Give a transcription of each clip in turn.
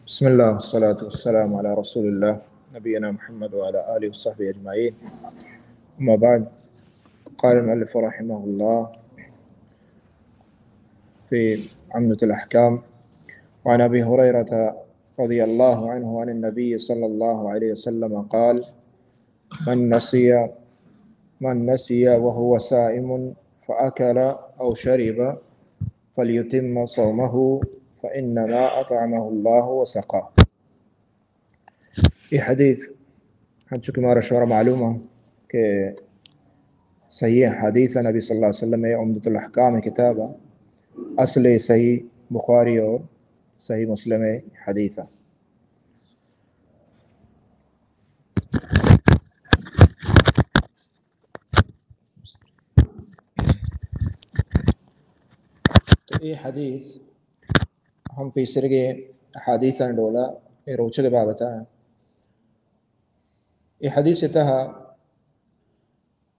بسم الله والصلاة والسلام على رسول الله نبينا محمد وعلى آله وصحبه أجمعين. أما بعد، قال المؤلف رحمه الله في عمدة الأحكام: وعن أبي هريرة رضي الله عنه عن النبي صلى الله عليه وسلم قال: من نسي، من نسي وهو صائم فأكل أو شرب فليتم صومه فإنما أطعمه الله وسقاه. اے حدیث، انچو کہ مارا شمارا معلوم ہے کہ صحیح حدیث ہے، نبی صلی اللہ علیہ وسلم ہے، عمدۃ الاحکام کتاب ہے، اصل صحیح بخاری اور صحیح مسلم ہے حدیث ہے۔ تو اے حدیث ہم پیسرگے حدیثاں ڈولا اے روچگ بابتا۔ اے حدیث تہا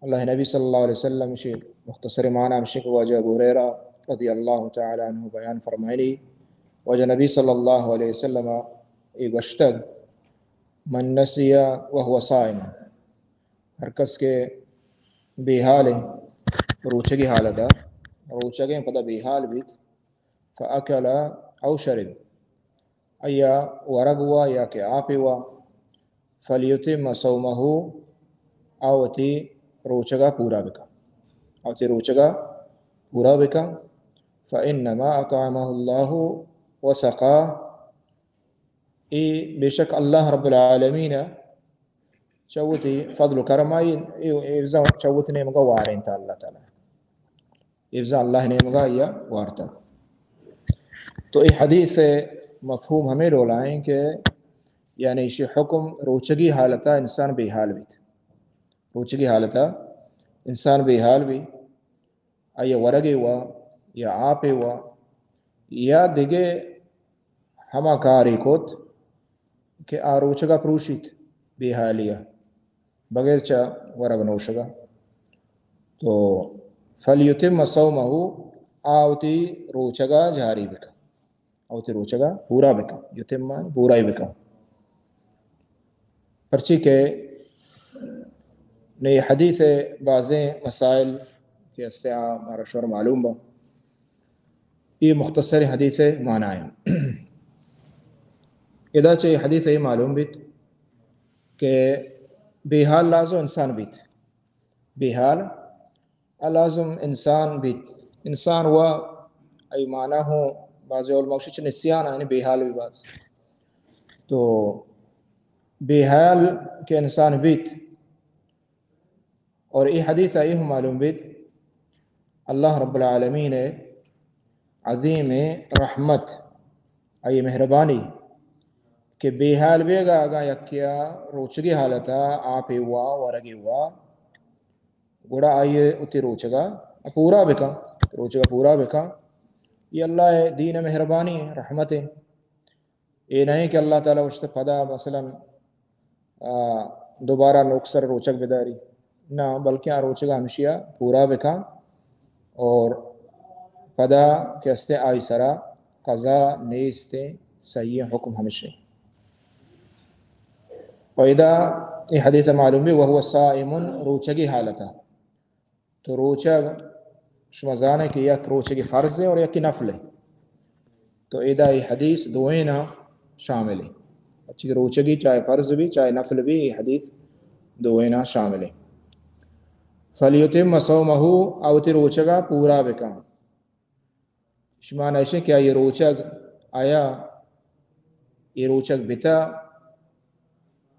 اللہ نبی صلی اللہ علیہ وسلم شی مختصر معنی ہمشی کہ واجہ ابو ہریرہ رضی اللہ تعالی عنہ بیان فرمائنی، واجہ نبی صلی اللہ علیہ وسلم اے گوشتگ: من نسی وهو صائم، ہر کس کہ بے حال ہے روچگی حالتا، روچگیں پدا بے حال بیت، فأکل أو شرب، آیا ورگ وا یا کہ آپے وا، فلیتم صومہ، آ وتی روچگا پورا بکن، آ وتی روچگا پورا بکن، فإنما أطعمه الله وسقاه، اے بے شک اللہ رب العالمین چہ وتی فضل و کرم آئی، اے، اے بزاں چہ وتی نیمگا وارینتا اللہ تعالی۔ اے بزاں اللہ نیمگا آیا وارتا۔ تو اے حدیث مفہوم ہمیں ڈولا ہیں کہ یعنی ایشی حکم روچگی حالتا انسان بے حال بیت۔ روچگی حالتا انسان بے حال بی، آئی ورگے وا یا آپے وا یا دگہ ہما کارے کت کہ آ روچگا پروشیت بے حالیا بغیر چہ ورگ نوشگا، تو فلیتم صومہ، آ وتی روچگا جاری بکن، آ وتی روچگا پورا بکن، یتم معنی پورائی بکن۔ پرچی کہ نی حدیث بازیں مسائل کہ استے آ مارا شور معلوم با، یہ مختصر حدیث معنی ہے۔ ادا چہ حدیث یہ معلوم بیت کہ بے حال لازم انسان بیت، بے حال لازم انسان بیت۔ انسان و ای معنی ہوں بعض علماء شچ نسیان، یعنی بے حال بھی بعض۔ تو بے حال کہ انسان بیت، اور اے حدیث آئی ہوں معلوم بیت، اللہ رب العالمین عظیم رحمت، آئی مہربانی کہ بے حال بیگا اگاں یکیا روچگی حالتا آپے وا، ورگے وا، گڑا آئی وتی روچگا پورا بکن، روچگا پورا بکن۔ یہ اللہ دین مہربانی رحمت ہے۔ اے نہیں کہ اللہ تعالی اشت پدا مثلاً، آ، دوبارہ نوکسر روچگ بداری، نہ، بلکہ آ روچگا ہمشیا پورا بکن اور پدا کہ استے آئی سرا قضا نیست، صحیح حکم ہمشی۔ و ادا یہ حدیث معلوم بی، وهو صائم، روچگی حالتا۔ تو روچگ شما زانے کہ یک روچگی فرض ہے اور یکی نفل ہے۔ تو ادا یہ حدیث دوئینا شامل ہے۔ اچھی روچگی چاہے فرض بھی، چاہے نفل بھی، یہ حدیث دوئینا شامل ہے۔ فلیتم صومہ، آ وتی روچگا پورا بکن۔ شما نشے کہ آئی روچگ، آیا یہ روچگ بتا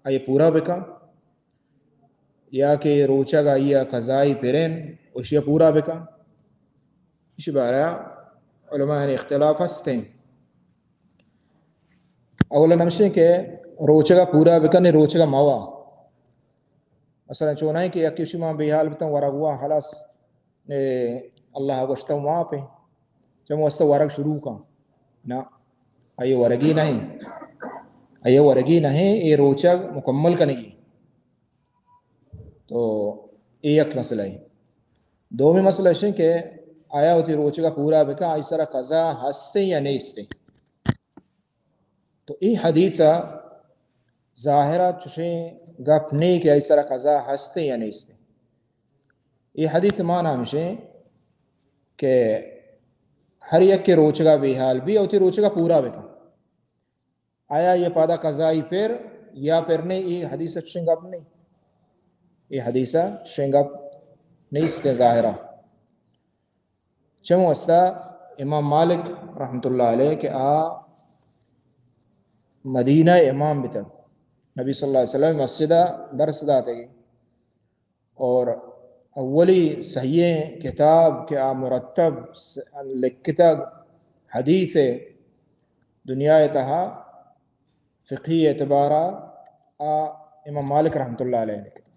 آئی پورا بکن، یا کہ روچگ آئی قضائی پرین، اشی پورا بکن؟ اشی بارہ علماء اختلاف ہستیں۔ اولا نمشیں کہ روچگا پورا بکن، روچگا موا۔ مثلاً چونائیں کہ یکی شما بے حال بتن، ورگ وا خلاص، اے، اللہ گوشتہ ما پہ، چم واسطہ ورگ شروع کن۔ نہ، آئی ورگی نہیں، آئی ورگی نہیں، اے روچگ مکمل کنگی۔ تو اے یک مسئلہ ہے۔ دومی مسئلہ اشیں کہ آیا وتی روچگا پورا بکن، آئی سرا قضا ہستیں یا نیستیں؟ تو اے حدیث ء ظاہر ء چشیں گپ نہیں کہ آئی سرا قضا ہستیں یا نیستیں۔ اے حدیث مان ہمشیں کہ ہر یک کے روچگا بے حال بی، وتی روچگا پورا بکن۔ آیا یہ پادا قضائی پر یا پر نہیں؟ اے حدیث ء چشیں گپ نہیں۔ اے حدیث ء چشیں گپ نیست ظاہر ء۔ چم واسطہ امام مالک رحمت اللہ علیہ کہ آ مدینہ امام بتگ، نبی صلی اللہ علیہ وسلم مسجد درس داتگی، اور اولی صحیح کتاب کہ آ مرتب س-، لکھتگ حدیث دنیا تہا فقہی اعتبارا آ امام مالک رحمت اللہ علیہ لکھتگ۔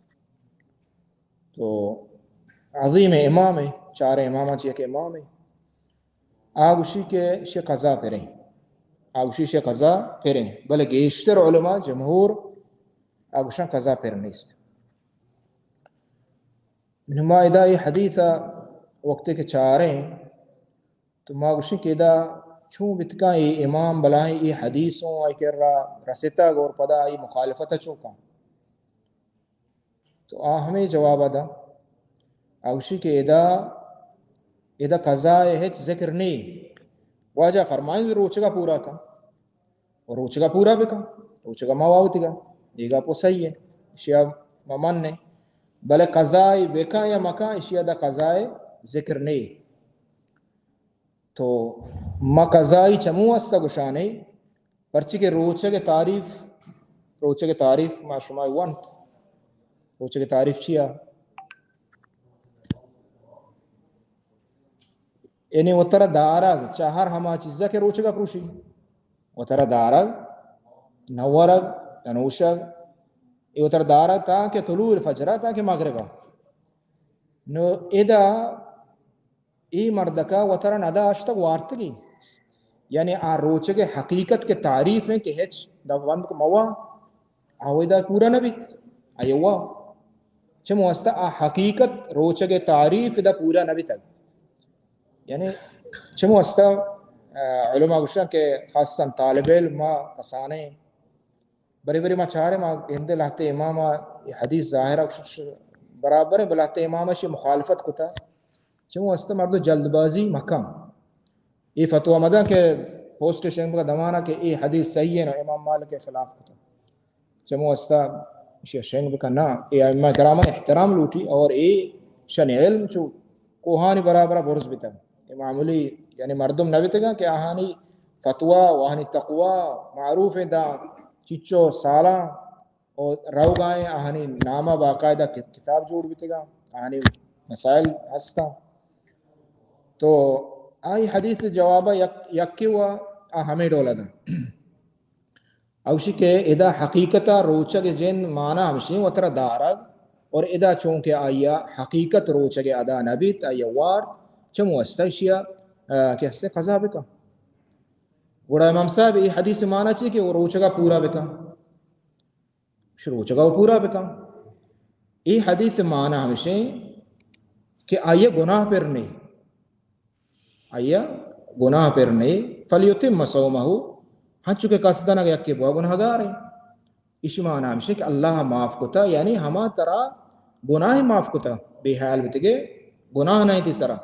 تو عظیم امام ہے، چار امام چی یک امام ہے۔ آ گوشی کہ شی قضا پریں، آ گوشی شی قضا پریں، بلے گیشتر علماء جمہور آ گوشن قضا پر نیست۔ نما ادا یہ حدیث وقت کے چاریں تو ما گوشیں کہ ادا چون بتکاں اے امام بلاہیں اے حدیثوں آئی کرا رسیتگ اور پدا آئی مخالفت چون کن؟ تو آ ہمیں جواب دا، آ گوشی کہ ادا، ادا قضا ہچ ذکر نہیں۔ واجہ فرمائیں روچگا پورا کن، اور روچگا پورا بکن، روچگا ما واوتگا، یہ گپ صحیح ہے، اشیا ما من نے، بلے قضا بکن یا مکن، اشیا دا قضا ذکر نہیں۔ تو ما قضائی چمو است گشانے، پرچی کہ روچگ تعریف، روچگ تعریف ما شما ونت۔ روچگ تعریف چیا؟ یعنی وترا دارگ چہ ہر ہما چیزا کہ روچگا پروشی، وترا دارگ، نہ ورگ، نہ نوشگ، اے وترا دارگ تاکہ طلوع الفجر، تاکہ مغربا۔ نو ادا اے مردکا وترا نہ داشتگ وارتگی۔ یعنی آ روچگ حقیقت کے تعریف ہیں کہ ہچ دا بند کو موا، آ ودا پورا نہ بیت، آ یوا۔ چم واسطہ آ حقیقت روچگ تعریف دا پورا نہ بیتگ۔ یعنی چم واسطہ، آ، علماء گوشن کہ خاصتاً طالب علم ما کسانے برے برے ما چاریں، ما گندے لہتے امام ء اے حدیث ظاہر ء برابر ہیں، بلے لہتے امام ء شی مخالفت کتا۔ چمو است مردم جلد بازی مکن، اے فتوا مدن کہ پوسٹ شنگ بکن دمانا کہ اے حدیث صحیح ہے، نو امام مالک کے خلاف کتا۔ چمو استا شنگ بکن، نہ، اے ائمہ کرامن احترام لوٹی اور اے شن علم چو کوہانی برابر برز بیتگ۔ اے معمولی، یعنی مردم نہ بیتگاں کہ آہانی فتویٰ و آہانی تقویٰ معروف ایں داں چچو سالاں و روگائیں، آہانی نامہ باقاعدہ کت-، کتاب جوڑ بیتگاں، آہانی مسائل ہستاں۔ تو آئی حدیث جوابا یک، یکے و آ ہمیں ڈولا داں۔ اوشی کہ ادا حقیقتا روچگ جند مانا ہمشیں وترا دارگ، اور ادا چونکہ آیا حقیقت روچگ ادا نبیت، آیا وارت، چمو استا اشیا، آ، کہ ہستے قضا بکن۔ گڑا امام صاحب، اے حدیث مانا چی کہ وہ روچگا پورا بکن؟ روچگا وہ پورا بکن۔ اے حدیث مانا ہمشیں کہ آیا گناہ پر نہیں۔ آیا گناہ پر نہیں، فلیتم صومہ، ہنچو کہ قصدن اگر یکے بوا گناہگار ہے۔ اشی مانا ہمشہ کہ اللہ معاف کتا، یعنی ہما ترا گناہ معاف کتا، بے حیال بتگے گناہ نہیں تی سرا،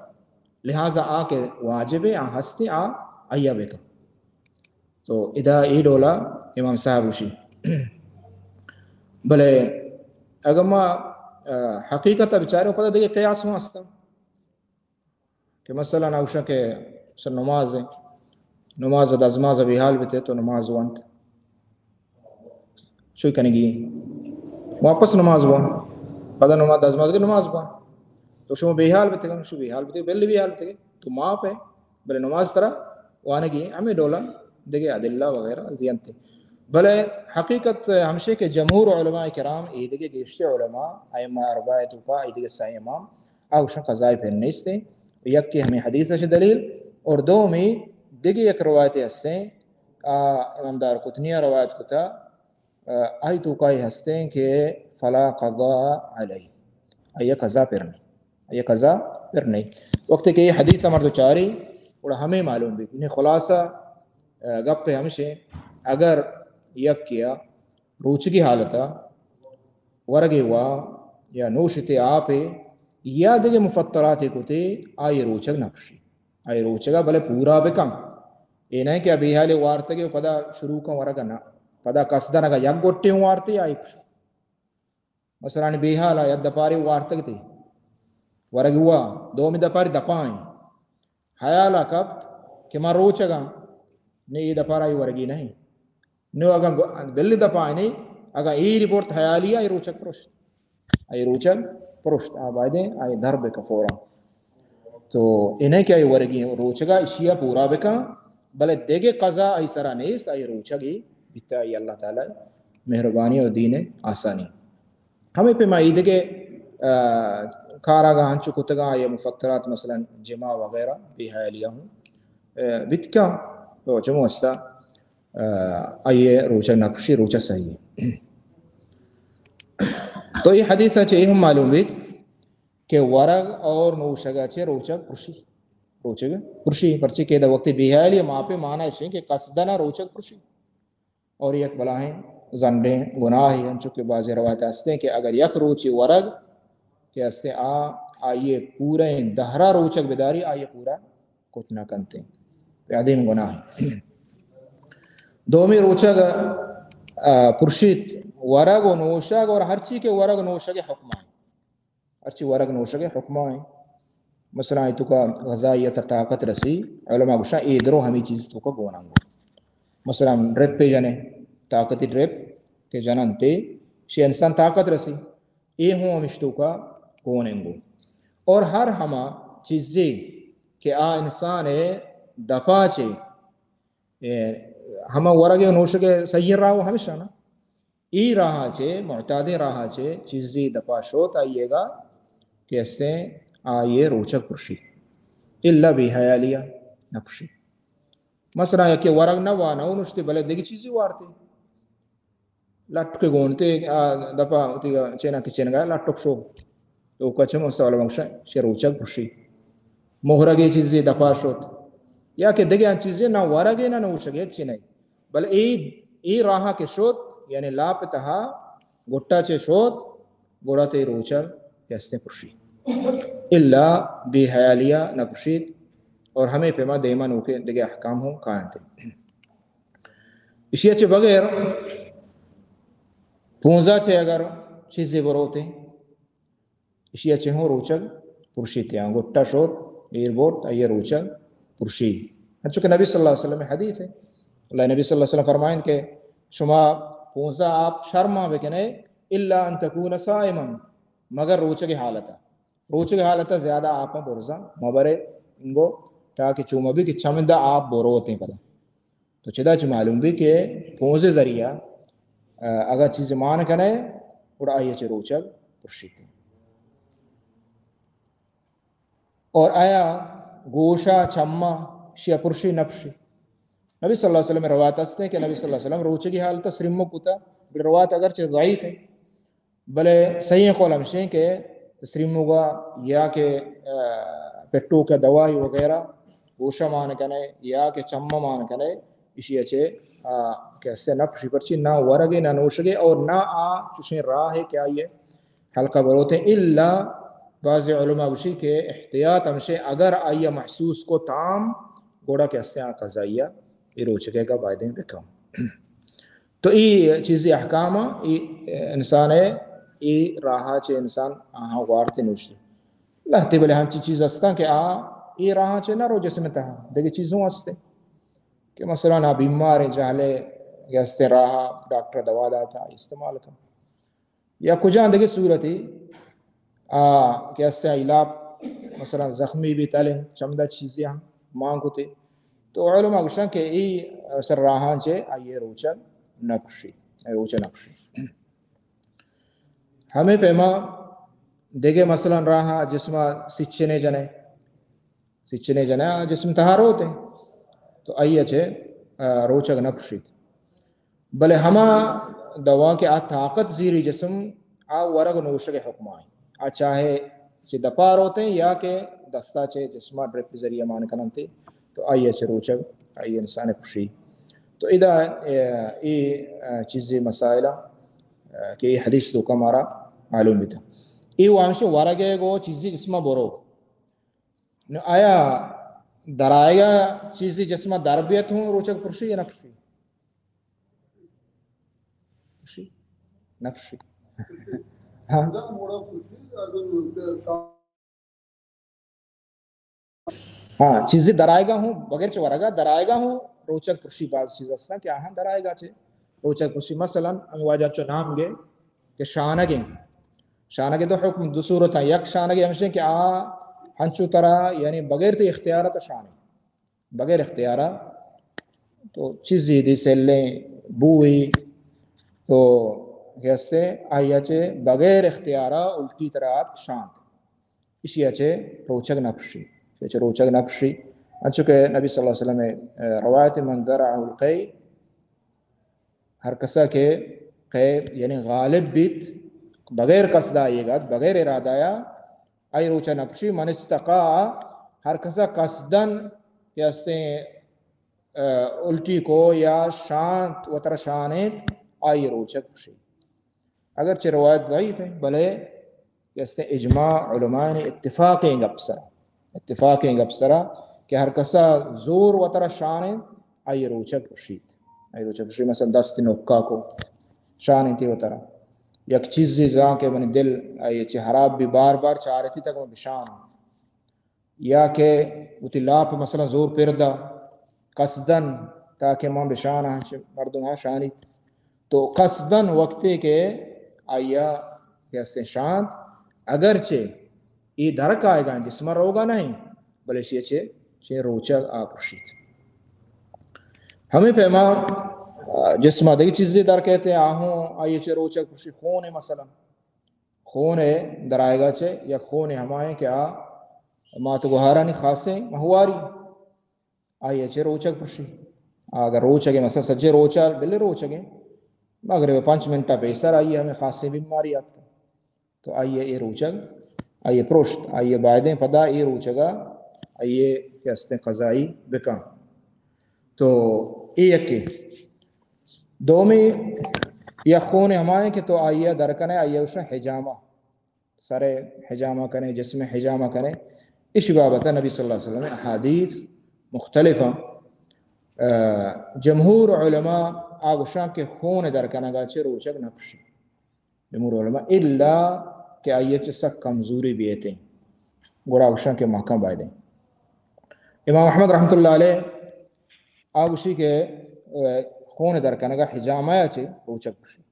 لہذا آ کہ واجب ہے، آ ہستے، آ آیا بکن۔ تو ادا اے ڈولا امام صاحب گوشی۔ بلے اگر ما، آ، حقیقت بچارے، پدا دیگه قیاس ہوں ہستا۔ کہ مثلاً اوشا کہ مثلاً نماز ہے، نماز دزماز بے حال بیتے تو نماز وانت۔ شوی کنگی، واپس نماز بوان، پدا نماز، دزماز کے نماز بوان۔ تو شما بے حال بتگے، شو بے حال بتگے، بل بے حال بتگے، تو معاف ہے، بلے نماز ترا وانگی۔ ہمیں ڈولا دگے ادلہ وغیرہ زینتے۔ بلے حقیقت ہمشے کہ جمہور علماء کرام، اے دگے گیشتے علماء، ائمہ اربعہ توکا، اے دگے سہ امام، آ گوشن قضاء پر نیستیں۔ یکی ہمیں حدیث اش دلیل، اور دومی دگے یک روایت ہستیں، آ، امام دارقطنی روایت کتا، آ، آئی توکا اے ہستیں کہ فلا قضاء علیہ، آئی قضا پر نہیں، آئی قضا پر نہیں۔ وقتی کہ اے حدیث مرد چاری، گڑا ہمیں معلوم بیت۔ یعنی خلاصہ، آ، گپ ہمشے، اگر یکیا روچگی حالتا ورگے وا یا نوشتے آپے یا دگہ مفطراتے کتے، آئی روچگ نہ پرشی۔ آئی روچگا بلے پورا بکن۔ اے نہ کہ بے حالے وارتگے و پدا شروع کن ورگا نہ۔ پدا قصدن اگا یک گٹے ہوں وارتے آئی پرشی۔ مثلاً بے حالا یک دپارے وارتگ تے، ورگ ہوا، دومی دپارے دپائیں۔ حیالا کپت کہ من روچگاں، نے اے دپارا اے ورگی نہیں۔ نو اگاں گو-، بلی دپائیں نہیں، اگاں اے رپورٹ حیالی آ، اے روچگ پرشت۔ اے روچگ پرشت، آ بایدیں، آ در بکن فوراً۔ تو انہیں کہ آئی ورگی روچگا اشیا پورا بکن، بلے دگہ قضا آئی سرا نیست، آئی روچگی بیتا، آئی اللہ تعالی مہربانی اور دین آسانی۔ ہمیں پہ ما ایدگہ، آ، کاراگا ہنچو کتگا، آئی مفطرات مثلاً جماع وغیرہ، بے حیالیاں ہوں، آ، بیتکا، تو چمو استا، آ، آئی روچگ نہ پرشی، روچگ صحیح ہے۔ تو یہ حدیث چہ یہ ہم معلوم بیت کہ ورگ اور نوشگا چہ روچگ پرشی۔ روچگ پرشی، پرچی کہ دا وقتی بے حیالی ما پہ معنی شیں کہ قصدنا روچگ پرشی۔ اور یک بلاہیں زنڈیں گناہے، انچو کہ بعضی روایت ہستیں کہ اگر یک روچی ورگ کہ ہستیں آ، آئیے پورا دہرا روچگ بداری، آئیے پورا کت نہ کنتے۔ عظیم گناہ۔ دومی روچگ، آ، پرشیت ورگ و نوشگ اور ہرچی کہ ورگ نوشگ حکم آئیں۔ ہرچی ورگ نوشگ حکم آئیں۔ مثلاً آئی توکا غذائیت طاقت رسی، علماء گوشاں اے درو ہمیں چیز توکا گوننگو۔ مثلاً ڈرپ جنے، طاقتی ڈرپ کہ جننتے، شی انسان طاقت رسی، اے ہوں ہمش توکا گوننگو۔ اور ہر ہما چیزے کہ آ انسان دپا چے، اے، ہما ورگ نوشگ صحیح راہ ہمشانا۔ ای راہ چے، معتادیں راہ چے، چیزی دپا شوت آئیے گا کہ استیں آئیے روچگ پرشی۔ الا بے حیالیا نہ پرشی۔ مثلاً یکے ورگ نہ وانو نشتے بلے دگہ چیزی وارتے۔ لٹکے گونتے، آ، دپا وتی چینا کچنگا لٹک شو۔ تو کچم است علماء گوشن، شی روچگ پرشی۔ مہرگے چیزی دپا شوت۔ یا کہ دگہ چیزی نہ ورگے نہ نوشگے ہچی نہیں۔ بل اے، اے راہا کہ شوت، یعنی لاپ تہا گٹا چے شوت، گڑا تے روچگ کہ استیں پرشی۔ الا بے حیالیا نہ پرشیت۔ اور ہمیں پیما دیما نوکے دگہ احکام ہوں کائنتے۔ اشیا چہ بغیر پونزا چہ اگر چیزے بروتے، اشیا چہ ہوں روچگ پرشیتے، آں گٹا شوت، ایر بورت، آئیے روچگ پرشی۔ انچو کہ نبی صلی اللہ علیہ وسلم حدیث ہے، اللہ نبی صلی اللہ علیہ وسلم فرمائیں کہ شما پونزا آپ شرما بکنے، الا ان تکون صائما، مگر روچگ حالتا۔ روچگ حالتا زیادہ آپ برزا مبرے انگو، تاکہ چوما بھی کہ چمدا آپ بروتے پدا۔ تو چدا چہ معلوم بی کہ پونزے ذریعہ، آ، اگاں چیزے مان کنے، گڑا آئی چہ روچگ پرشیت۔ اور آیا گوشا چما شیا پرشی نہ پرشی؟ نبی صلی اللہ علیہ وسلم روایت است ہے کہ نبی صلی اللہ علیہ وسلم روچگی حالت سریمو کتا، بل روایت اگرچہ ضعیف ہے، بلے صحیح قول ہمشیں کہ سریموگا یا کہ، آ، پٹوک دوائی وغیرہ گوشہ مان کنے یا کہ چمہ مان کنے، اشی اچے، آ، کہ اسے نہ پرشی، پرچی نہ ورگے نہ نوشگے اور نہ آ چوشیں راہ کہ آئیے حلقہ بروتے۔ الا بعض علماء گوشی کہ احتیاط ہمشیں اگر آئیے محسوس کو تام گوڑا کہ اسے آ قضائیہ ای روچگے کا بایدیں بکن۔ تو ای چیزی احکام ای انسان ہے، ای راہ چے انسان آہاں وارتے نوشتے۔ لہتے بلے ہنچی چیز ہستاں کہ آ ای راہ چے نہ رو جسم تہا، دگہ چیزوں ہستے۔ کہ مثلاً آ بیمار ہیں، جہلے کہ استیں راہ ءَ ڈاکٹر ءَ دوا داتا، استعمال کن۔ یا کجام دگہ صورتے، آ، کہ استیں لاپ مثلاً زخمی بیت، الیں چمدا چیزے ہم مان کتے، تو علماء گوشن کہ اے مثلاً راہاں چہ آئی ءِ روچگ نہ پرشیت، روچگ نہ پرشیت۔ ہمے پیما دگہ مثلاً راہاں جسم ءَ سچنے جنے، سچنے جنے آ جسم تہا روت انت، تو آئی ءَ چہ، آ، روچگ نہ پرشیت۔ بلے ہما دواں کہ آ طاقت زیری جسم، آ ورگ نوشگ ءِ حکم ءَ انت۔ آ چاہے چہ دپا روت انت یا کہ دستا چہ جسم ءَ ڈرپ ذریعہ مان کن انت، تو آئی ءَ چہ روچگ آئی انسان ءَ پرشی۔ تو ادا، اے، اے، آ، چیزے مسائل، آ، کہ اے حدیث توکا مارا معلوم بیتا۔ اے وامشی ورگ ءَ گو چیزے جسم ءَ برو۔ نو آیا درآیگ ءَ چیزے جسم ءَ در بیت ہوں روچگ پرشی یا نہ پرشی؟ پرشی؟ نہ پرشی۔ ہاں۔ ہاں، چیزے درآیگ ءَ ہوں، بغیر چہ ورگ ءَ درآیگ ءَ ہوں روچگ پرشی۔ باز چیز ہستاں کہ آہاں درآیگ ءَ چہ روچگ پرشی۔ مثلاً ہمے واجہ چو نام گے کہ شانگ ایں۔ شانگ ءِ دو حکم، دو صورت ایں۔ یک شانگ ہمشیں کہ آ ہنچو ترا، یعنی بغیر تئی اختیار ءَ تو شانے، بغیر اختیار ءَ تو چیزے دی سلیں بوئی تو کہ ہستے آئی ءَ چہ بغیر اختیار ءَ الٹی ترا آتک شانت، ایشی ءَ چہ روچگ نہ پرشی، ایشی ءَ چہ روچگ نہ پرشی۔ انچو کہ نبی صلی اللہ علیہ وسلم ءِ، اے، روایت، من درعه القيء، ہر کسا کہ قے یعنی غالب بیت، بغیر قصد ءَ آئی گت، بغیر ارادہ ءَ، آئی روچگ نہ پرشی۔ من استقاء، ہر کسا قصداً کہ ہستیں، اے، الٹی کو یا شانت وترا شانیت، آئی روچگ پرشی۔ اگرچہ روایت ضعیف ایں، بلے کہ ہستیں اجماع علماء نے اتفاق ایں گپ سرا، اتفاق ایں گپ سرا کہ ہر کسا زور وترا شانیت، آئی روچگ پرشیت۔ آئی روچگ پرشی، مثلاً دست نکا کو شانیت وترا۔ یک چیزے زان کہ منی دل آئی چہ حراب بی، بار بار چارتی تک من بشان۔ یا کہ وتی لاپ مثلاً زور پر دا قصداً تاکہ من بشان، ہنچ مردم ہاں شانیت۔ تو قصداً وقتے کہ آئی ءَ کہ ہستیں شانت، اگرچہ اے در کائیگا ایں، جسم ءَ روگا نہ ایں، بلے ایشی ءَ چہ، چہ روچگ آ پرشیت۔ ہمے پیما، آ، جسم ءَ دگہ چیزے در کئیت، آ ہوں آئی ءَ چہ روچگ پرشی۔ خون ایں مثلاً، خون ءِ درآیگ ءَ چہ یک خونے ہما ایں کہ آ مات گوہارانی خاصیں ماہواری، آئی ءَ چہ روچگ پرشی۔ آ اگاں روچگ ایں، مثلاً سجیں روچ ءَ، بلے روچگ ایں، مغرب ءَ پنچ منٹ ءَ پیسر آئی ءَ ہمے خاصیں بیماری آتک، تو آئی ءَ اے روچگ آئی ءَ پروشت، آئی ءَ بایدیں پدا اے روچگ ءَ آئی ءِ کہ ہستیں قضائی بکن۔ تو اے یکے۔ دومی یک خونے ہما ایں کہ تو آئی ءَ در کنے، آئی ءَ گوشن حجامہ، سر ءِ حجامہ کنے، جسم ءِ حجامہ کنے۔ ایشی بابت ءَ نبی صلی اللہ علیہ وسلم ءِ احادیث مختلف ایں۔ آ، جمہور علماء آ گوشن کہ خون ءِ در کنگ ءَ چہ روچگ نہ پرشی۔ جمہور علماء، الا کہ آئی ءَ چہ سک کمزوری بیتیں، گڑا گوشاں کہ مکن بایدیں۔ امام احمد رحمت اللہ علیہ آ گوشی کہ، اے، خون در کنگا حجامہ ءَ چہ روچگ پرشی،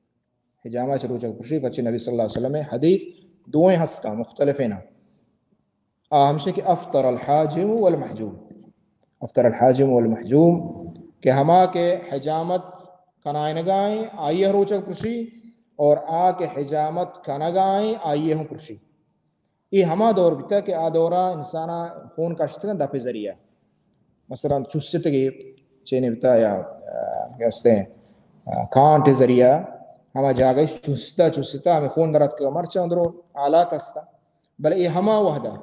حجامہ ءَ چہ روچگ پرشی، پچے نبی صلی اللہ علیہ وسلم ءِ حدیث دوئیں ہستاں، مختلفیں۔ آ ہمشی کہ افطر الحاجم والمحجوم، افطر الحاجم والمحجوم، کہ ہما کہ حجامت کنائینگائیں آئی ءَ روچگ پرشی، اور آ کہ حجامت کنگائیں آئی ءَ ہوں پرشی۔ اے ہما دور بیتا کہ آ دورا انسانا خون کشتگن دپ ذریعہ، مثلاً چستگی چینے بیتا یا، آ، کہ ہستیں، آ، کانٹ ذریعہ ہما جاگہ چستا، چستا ہمیں خون دراتکگا۔ مرچاں درو آلات ہستا، بلے اے ہما وہدا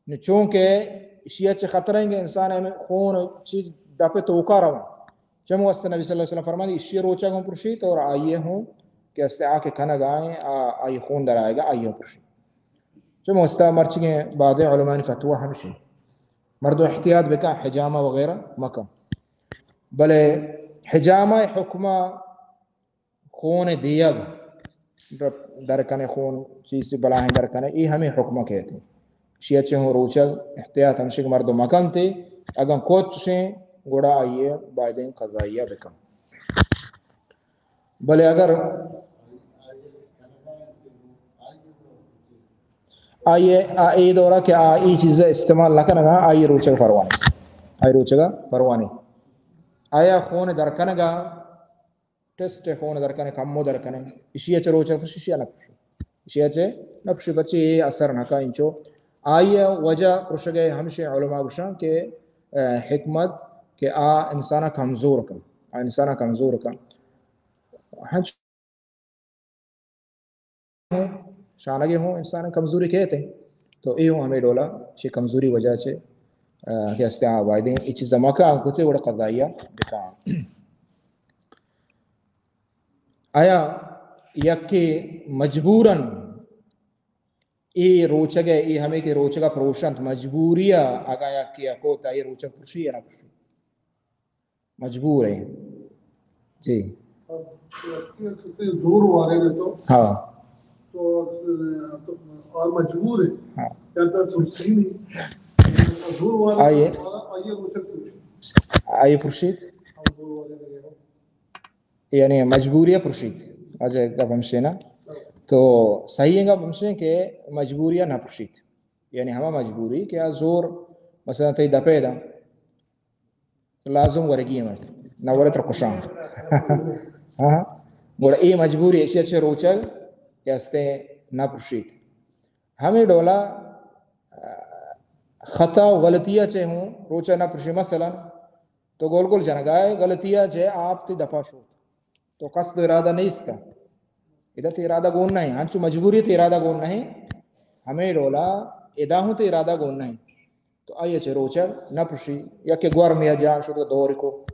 نو چونکہ ایشی ءَ چہ خطرہ ایں کہ انسان ءِ ہمے خون چیز دپ ءِ توکا رواں۔ چم واسطہ نبی صلی اللہ علیہ وسلم فرمائی، ایشی ءَ روچگ ہوں پرشیت اور آئی ءَ ہوں کہ ہستیں آ کہ کنگائیں، آ، آئی خون در آئیگا، آئی ہوں پرشیت۔ چم واسطہ مرچیگیں بعضیں علماء ءِ فتویٰ ہمشی، مردم احتیاط بکن، حجامہ وغیرہ مکن۔ بلے حجامہ ءِ حکمہ خون ءِ دیگ، در، در کنے خون، چیزے بلاہیں در کنے، اے ہمے حکم ءَ کئیت۔ ایشی ءَ چہ ہوں روچگ احتیاط ہمشی کہ مردم مکنت، اگاں کت چشیں گڑا آئی ءَ بایدیں قضائیہ بکن۔ بلے اگر آئی ءَ، آ اے دورا کہ آ اے چیز استعمال نہ کنگا، آئی روچگ پرواہ نیست۔ آئی روچگا پرواہ نیست۔ آیا خون در کنگا، ٹیسٹ خون در کنے، کمو در کنے، اشی ءَ چہ روچگ پرشی، اشی ءَ نہ پرشی۔ اشی ءَ چہ نہ پرشی، پرچی اے اثر نہ کا انچو۔ آئی ءِ وجہ پرشگ ءِ ہمشیں، علماء گوشاں کہ، ءَ، حکمت کہ آ انسان ءَ کمزور کن، آ انسان ءَ کمزور کن۔ ہنچ ہوں، شانگے ہوں انسان کمزوری کہتے ہیں۔ تو اے ہوں ہمیں ڈولا چہ کمزوری وجہ چہ، ءَ، کہ ہستے آ بایدیں اے چیز مکا کتے وڑ قضائیہ بکا۔ آیا یکے مجبوراً اے روچگ ءَ، اے ہمیں کہ روچگ ءَ پروشنت، مجبوری ءَ اگاں یکے ءَ کو تا اے روچگ پرشی یا نہ پرشی؟ مجبور ہے۔ جی۔ اب یکے زور وارے نے تو۔ ہاں۔ تو، تو آ مجبور ہے۔ ہاں۔ یا تو ترسی نہیں۔ زور وارے آئیے۔ آئیے روچگ پرشی۔ آئیے پرشیت۔ ہاں، زور وارے نے۔ یعنی مجبوری ءَ پرشیت۔ اجہ گپ ہمشے نا۔ تو صحیح گپ ہمشے کہ مجبوری ءَ نہ پرشیت۔ یعنی ہما مجبوری کہ آ زور، مثلاً تئی دپے دا، لازم ورگی ہمیں، نہ ورے تر کشاں۔ ہاں۔ گڑا اے مجبوری ایشی چہ روچگ کہ ہستے نہ پرشیت۔ ہمیں ڈولا، ءَ، خطا و غلطی ءَ چہ ہوں روچگ نہ پرشی۔ مثلاً تو گول گول جنگائے، غلطی ءَ چہ آپ تی دپا شوت۔ تو قصد و ارادہ نیست۔ ادا تی ارادہ گون نہیں، ہنچو مجبوری تی ارادہ گون نہیں۔ ہمیں ڈولا ادا ہوں تی ارادہ گون نہیں۔ تو آئی چہ روچگ نہ پرشی۔ یا کہ گور میا جان شد دور کو،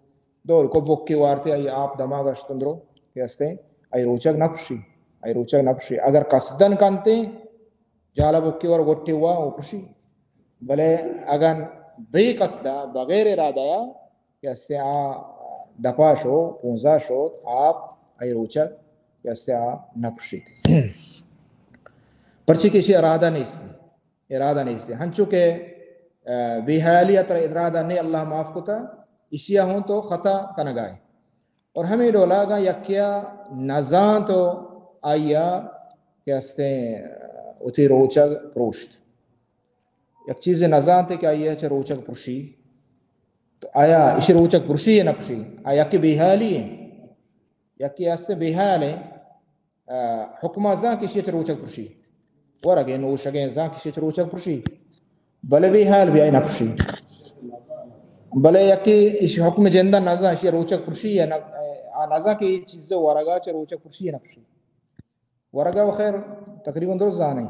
دور کو بکی وارتے آئی آپ دماغ اشتندرو کہ ہستے، آئی روچگ نہ پرشی، آئی روچگ نہ پرشی۔ اگر قصدن کنتے، جالا بکی ور گٹی ہوا او پرشی۔ بلے اگن بے قصدہ، بغیر ارادہ یا کہ ہستے آ دپا شو، پونزا شوت، آپ آئی روچگ کہ ہستے آ نہ پرشیت۔ پرچی کہ اشی ارادہ نیست، ارادہ نیست۔ ہنچو کہ، ءَ، بے حیالی ءَ ترا ارادہ نے اللہ معاف کتا، اشی ءَ ہوں تو خطا کنگائے۔ اور ہمیں ڈولا اگاں یکیا نزان تو آئیا کہ ہستے، ءَ، اتی روچگ پروشت۔ یک چیزے نزانتے کہ آئی ءَ چہ روچگ پرشی، تو آیا ایشی روچگ پرشی یا نہ پرشی؟ آ یکے بے حالی ہے، یکے ہستے بے حال ہے، ءَ، حکمہ زان کہ ایشی چہ روچگ پرشی، ورگے نوشگے زان کہ ایشی چہ روچگ پرشی، بلے بے حال بی آئی نہ پرشی۔ بلے یکے ایشی حکم جندہ نزان ایشی روچگ پرشی یا نہ، آ نزان کہ اے چیز ورگا چہ روچگ پرشی یا نہ پرشی۔ ورگا و خیر تقریباً درست زانے۔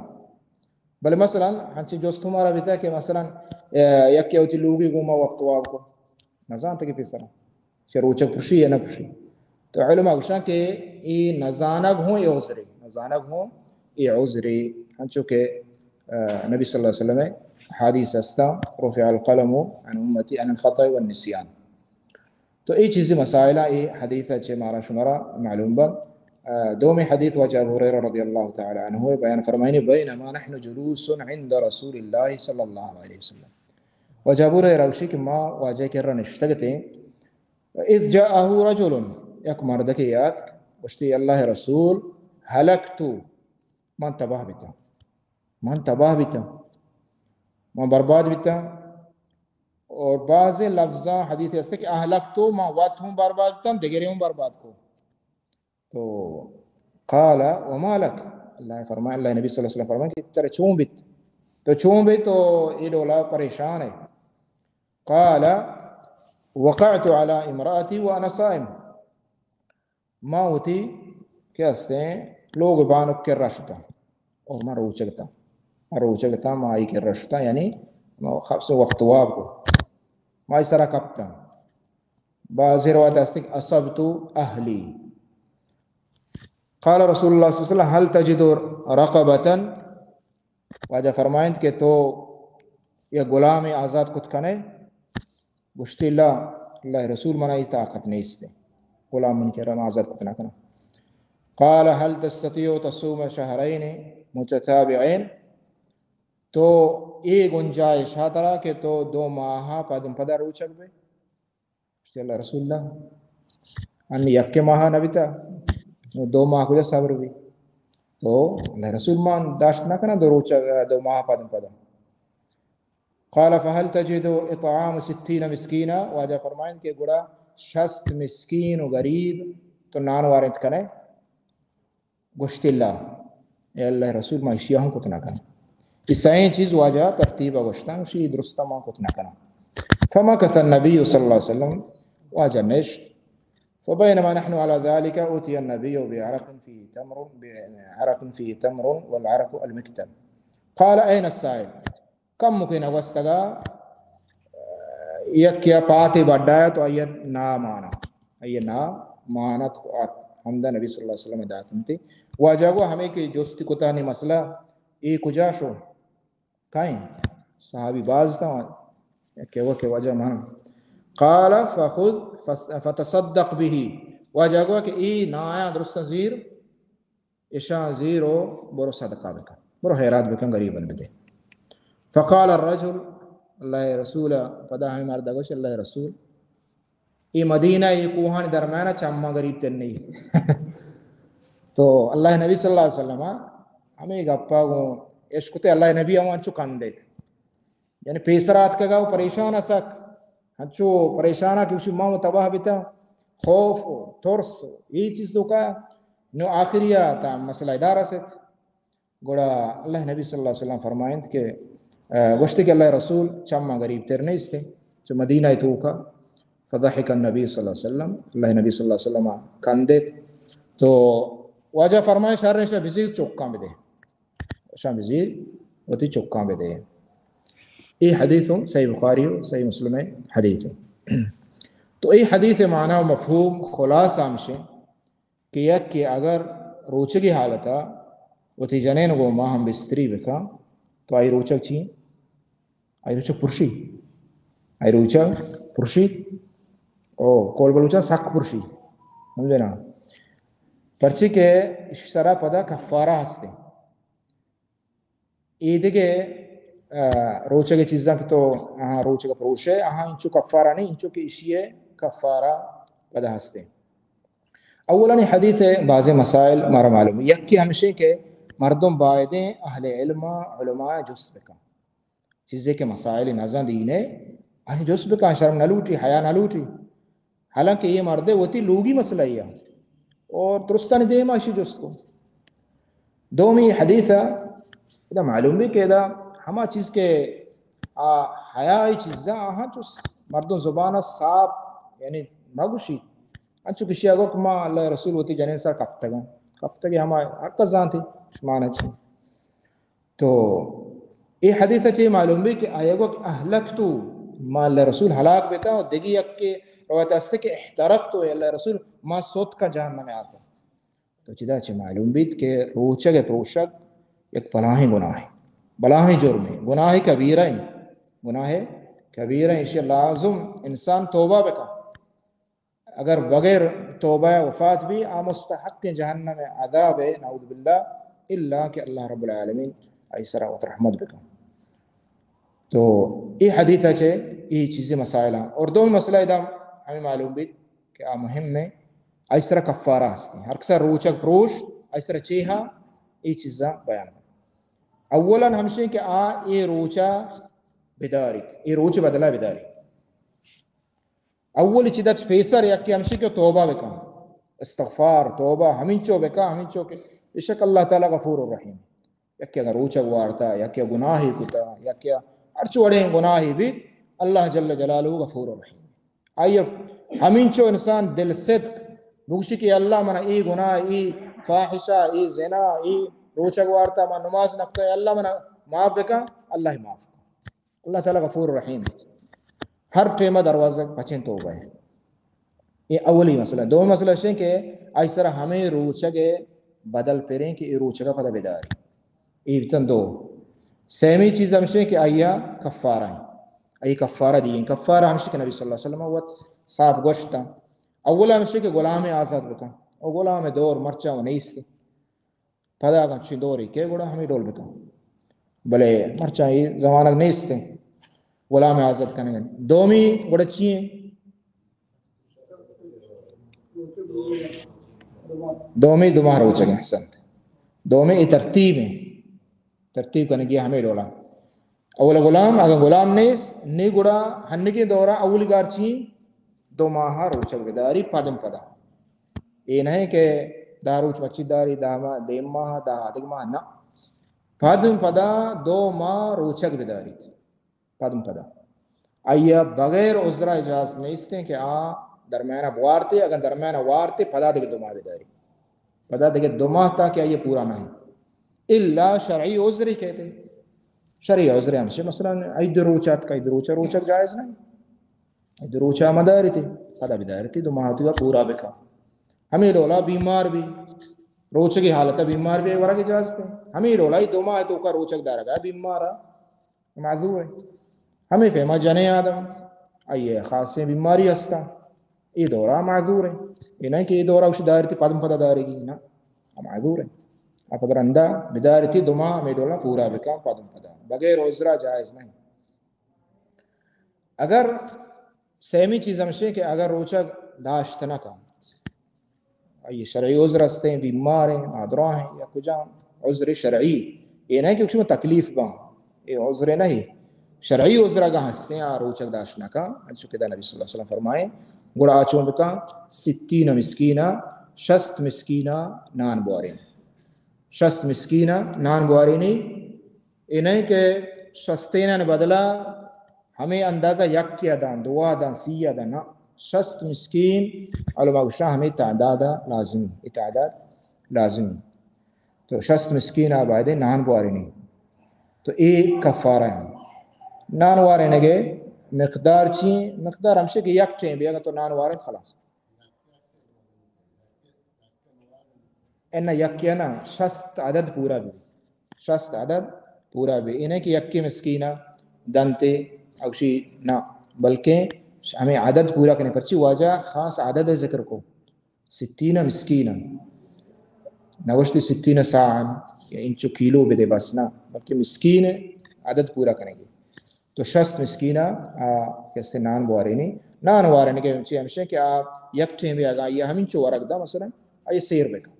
بلے مثلاً ہنچیں جست ہمارا بیتا کہ مثلاً، ءَ، یکے وتی لوگی گوما وقت واب کو، نزانت کہ پیسرا چہ روچگ پرشی یا نہ پرشی۔ تو علماء گوشاں کہ اے نزانگ ہوں اے عذرے، نزانگ ہوں اے عذرے۔ ہنچو کہ، ءَ، نبی صلی اللہ علیہ وسلم حدیث استا، رفع القلم عن امتی عن الخطأ والنسیان۔ تو اے چیزی مسائل اے حدیث چہ مارا شمارا معلوم بنت۔ ءَ، دومی حدیث واجہ ابو ہریرہ رضی اللہ تعالی عنہ بیان فرمائنی، بینما نحن جلوس عند رسول اللہ صلی اللہ علیہ وسلم۔ واجہ ابو ہریرہ گوشی کہ ما واجہ کرا نشتگتیں، اذ جاءہ رجل، یک مردکے آتک، گوشتی، اللہ رسول، ہلکت، من تباہ بیتاں، من تباہ بیتاں، من برباد بیتاں۔ اور بعض لفظاں حدیث ہستے کہ اہلکت، من وت ہوں برباد بیتاں، دگرے ہوں برباد کو۔ تو قال وما لک، اللہ فرمائے، اللہ نبی صلی اللہ علیہ وسلم فرمائے کہ ترے چون بیت؟ تو چون بیت؟ تو اے ڈولا پریشان ہے۔ قال وقعت على امرأتي وأنا صائم۔ ما وتی کہ ہستیں لوگ بانک کرا شتاں اور ما روچگ تاں۔ ما روچگ تاں، ما آئی کرا شتاں، یعنی ما خاص وقت واب کو۔ ما آئی سرا کپتاں۔ بعضی روایت ہستیں کہ اصبت اہلی۔ قال رسول اللہ صلی اللہ علیہ وسلم، هل تجد رقبة؟ واجہ فرمائنت کہ تو یک غلامے آزاد کت کنے؟ گوشتی، لا، اللہ رسول، منا اے طاقت نیست، غلام من کرا آزاد کت نہ کناں۔ قال هل تستطيع تصوم شهرين متتابعين؟ تو اے گنجائش ہا ترا کہ تو دو ماہ پدم پدا روچگ بے؟ گوشتی، اللہ رسول اللہ، انی یک ماہ نہ بیتا، دو ماہ کجا صبر بی؟ تو اللہ رسول، من داشت نہ کناں دو روچ، دو ماہ پدم پدا. قال فهل تجد اطعام ستين مسكينا؟ واجہ فرمائیں کہ گڑا شست مسکین و غریب تو نان وارنت کنے؟ گوشتی لا، اے اللہ رسول، ما اشیا ہم کت نہ کناں. اے سئیں چیز واجہ ترتیب گوشتاں، اشی درست ما کت نہ کناں. فمكث النبي صلى الله عليه وسلم، واجہ نشت. فبينما نحن على ذلك أتي النبي بعرق فيه تمر، بعرق فيه تمر، والعرق المكتل. قال أين السائل؟ کمکے نہ گوستگا، یکے ء پاتے بڈایا تو آئی ء نا مانا، آئی ء نا مانت کو ات. ہمدا نبی صلی اللہ علیہ وسلم داتنتی. واجہ گو ہمیں کہ جستی کتانی مسئلہ اے کجا شو؟ کائیں؟ صحابی باز تا، یکے وہ کہ واجہ من. قال فخذ فس-، فتصدق به. واجہ گو کہ اے نایا درست زیر، اشاں زیر و برو صدقہ بکن، برو خیرات بکن، غریباں بدے. فقال الرجل، اللہ رسول، پدا ہمیں مرد گوش، اللہ رسول، اے مدینہ، اے کوہانی درمیان چماں غریب تر نہیں. تو اللہ نبی صلی اللہ علیہ وسلم ہمیں گپا گوں اشکتے، اللہ نبی ہم انچو کندیت. یعنی پیسر آتکگا و پریشان ء سک، ہنچو پریشان ء کہ گوشی ما و تباہ بیتاں، خوف و ترس و اے چیز تو کا. نو آخری ء تا مسئلہ ادا رست. گڑا اللہ نبی صلی اللہ علیہ وسلم فرمائنت کہ، آ، گوشتے کہ اللہ رسول چما غریب تر نیست، چو مدینہ توکا. فضحك النبي صلى الله عليه وسلم، اللہ نبی صلی اللہ علیہ وسلم کندت. تو واجہ فرمائے شر نشہ بزیر چکاں بدے. شام زیر وتی چکاں بدے. اے حدیث ہم صحیح بخاری و صحیح مسلم ء حدیث ہے. تو اے حدیث ء معنی و مفہوم خلاصہ ہمشے کہ یک کہ اگر روچگی حالتا وتی جنین گو ما ہم بستری بکا تو آئی روچگ چی؟ آئی روچگ پرشی. آئی روچگ پرشی. او کول بلوچاں سک پرشی. سمجھے نا؟ پرچی کہ اش سرا پدا کفارہ ہستے. اے دگہ، آ، روچگ چیزاں کہ تو آہاں روچگ پروشے، آہاں انچو کفارہ نہیں، انچو کہ اشی کفارہ پدا ہستے. اولاً اے حدیث ء بازیں مسائل مارا معلوم. یکے ہمشیں کہ مردم بایدیں اہل علم، علماء جست بکن. چیزے کہ مسائل نزان دینے، آہی جست بکن، شرم نہ لوٹی، حیا نہ لوٹی. حالانکہ یہ مردے وتی لوگی مسئلہ ہی ہے. اور درستانی دیما اشی جست کو. دومی حدیث ہے، ادا معلوم بھی کہ ادا ہما چیز کہ آ حیا ای چیزاں آہاں چو مردم زبان صاف، یعنی مگوشی. انچو کشی اگو کہ ما اللہ رسول وتی جنین سر کپتگاں. کپتگی ہما ہر کس زانتی، شمانا چی. تو اے حدیث ء چہ معلوم بی کہ آیا گو کہ اہلکت، ما اللہ رسول ہلاک بیتا، و دگی یک کہ روایت است کہ احترقت، اللہ رسول ما سوت کا جہنم آتا. تو چدا چہ معلوم بیت کہ روچگ ء پروشگ یک بلاہیں گناہ، بلاہیں جرمے، گناہ کبیرہ، گناہ کبیرہ، اشی لازم انسان توبہ بکا. اگر بغیر توبہ وفات بی، آ مستحق جہنم عذاب ہے، نعوذ باللہ، الا کہ اللہ رب العالمین آئی سرا وت رحمت بکن. تو اے حدیث چے اے چیزیں مسائل ہیں. اور دو مسئلہ ادا ہمیں معلوم بیت کہ آ مہم ہے، آئی سرا کفارہ ہستے. ہر کسا روچگ پروشت، آئی سرا چیہا، اے چیزاں بیان کن. اولاً ہمشیں کہ آ اے روچا بداریت، اے روچ بدلا بداریت. اولی چیز اچ پیسر یکے ہمشی کہ توبہ بکن، استغفار، توبہ ہمینچو بکن، ہمینچو کہ بے شک اللہ تعالی غفور الرحیم. یکے اگر روچگ وارتا، یکے گناہی کتا، یکے ہرچ وڑیں گناہی بیت، اللہ جل جلالہ غفور الرحیم. آئی ہمینچو انسان دل صدق بگوشی کہ اللہ منا ای گناہ، ای فاحشہ، ای زنا، ای روچگ وارتا، من نماز نکتا، اللہ منا معاف بکن، اللہ معاف کن. اللہ تعالی غفور رحیم. ہر ٹیمہ دروازہ پچیں توبہ ہے. یہ اولی مسئلہ. دومی مسئلہ ہے کہ آئی سرا ہمیں روچگ بدل پریں کہ یہ روچگ پدا بداری. یہ بتن دو. سیمی چیز ہمشہ کہ آیا کفارہ ہیں. آئی کفارہ دی ہیں. کفارہ ہمشہ کہ نبی صلی اللہ علیہ وسلم وت صاحب گوشتا. اولا ہمشہ کہ غلام آزاد بکن. او غلام دور مرچا و نیست. پدا اگاں چی دوری کہ گڑا ہمیں ڈول بکن. بلے مرچاں اے زمانگ نیست ہیں غلام آزاد کنگ. دومی گڑا چی ہیں؟ دومی دو ماہ روچگ احسنت. دومی ای ترتیب ہیں، ترتیب کنگی ہمیں ڈولا. اول غلام، اگر غلام نیست نی گڑا ہنگیں دورا اولی گار چی؟ دو ماہ روچگ بداری پدم پدا. اے نہیں کہ دہ روچ مچی داری، دہ ماہ، دیم ماہ، دہ آدگ ماہ، نہ. پدم پدا دو ماہ روچگ بداریت. پدم پدا. آئی ء بغیر عذرا اجازت نیستیں کہ آ درمیان ء بوارتے، اگر درمیان ء وارتے، پدا دگہ دو ماہ بداری. پدا دگہ دو ماہ تاکہ آئی ء پورا نہ انت. الا شرعی عذرے کہتے. شرعی عذر ہمشہ، مثلاً، عید روچ اتک، عید روچ، روچگ جائز نہیں. عید روچ ء مدارتے، پدا بدارتے، دو ماہ تو پورا بکا. ہمیں ڈولا بیمار بھی، روچگی حالت بیمار بھی، ورگ اجازت ہے. ہمیں ڈولا دو ماہ تو کا روچگ دارگا بیمار ہے. معذور ہیں. ہمیں پیما جنیں آدم، آئیے خاصیں بیماری ہستا، یہ دورہ معذور ہیں. یہ نہیں کہ یہ دورہ اسی دارتی پدم پدا دارے گی، نہ، معذور ہیں. آپ اگر اندہ بدارتی دو ماہ ہمیں ڈولا پورا بکن پدم پدا، بغیر عذرہ جائز نہیں. اگر سیمی چیز ہمشیں کہ اگر روچگ داشت نہ کن، آئی شرعی عذر ہستیں، بیمار ہیں، نادراہ ہیں یا کجام عذر شرعی، یہ نہیں کہ شما تکلیف باں، یہ عذر نہیں. شرعی عذر اگاں ہستیں، آ روچگ داشت نہ کن، انچو کہ دا نبی صلی اللہ علیہ وسلم فرمائیں، گڑا آ چون بکن، ستین مسکینہ، شست مسکینہ نان بوارین. شست مسکینہ نان بوارینی، اے نہیں کہ شستینان بدلا ہمیں اندازہ یکے دان، دوا دان، سی دان، نہ. شست مسکین، علماء گوشا ہمیں تعداد لازمی، اے تعداد لازمی. تو شست مسکین آ بایدے نان بوارینی. تو اے کفارہ ہیں. نان وارینگے مقدار چی؟ مقدار ہمشہ کہ یک ٹیم بھی اگر تو نان وارین خلاص. انا یکے نا، شست عدد پورا بی. شست عدد پورا بی. انہیں کہ یکے مسکینہ دنتے اوشی نہ، بلکہ ہمیں عدد پورا کنے. پرچی واجہ خاص عدد ذکر کو، ستین مسکینہ. نوشتی ستین ساعن، یا انچو کیلو بدے بس نہ، بلکہ مسکین عدد پورا کنگی. تو شست مسکین ء، آ، کسے نان بوارینی. نان وارینی کہ چی ہمشہ کہ آ یک ٹیمے اگاں آئی ء ہمینچو ورگ دا، مثلاً، آئی سیر بکن.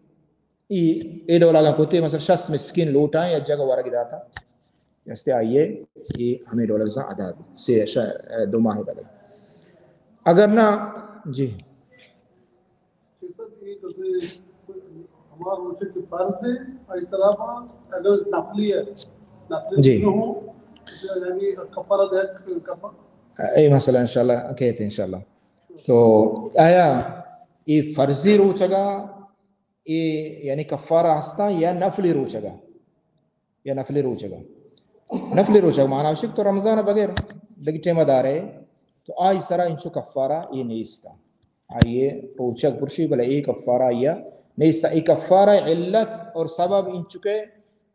ای، اے ڈول اگاں کتے، مثلاً، شست مسکین لوٹائیں یا جگہ ورگ داتا. استے آئی ء، ای ہمیں ڈول بزاں ادا بی. سے، ش-، دو ماہ بدل. اگر نہ، جی. ہما روچے کہ فرض ہے، آئی سرا با اگر نفلی ہے، نفلی جی. نہ ہو، یعنی کفارہ دے، کفارہ۔ اے مسئلہ انشاءاللہ کہتے ہیں انشاءاللہ۔ تو آیا یہ فرضی روچگا، یہ یعنی کفارہ ہستا یا نفلی روچگا؟ یا نفلی روچگا۔ نفلی روچگ مانا شک تو رمضان بغیر دگی ٹیمہ دارے، تو آئی سرا انچو کفارہ یہ نیستا۔ آئیے روچگ پرشی بلے اے کفارہ آئیا نیست۔ اے کفارہ علت اور سبب انچکے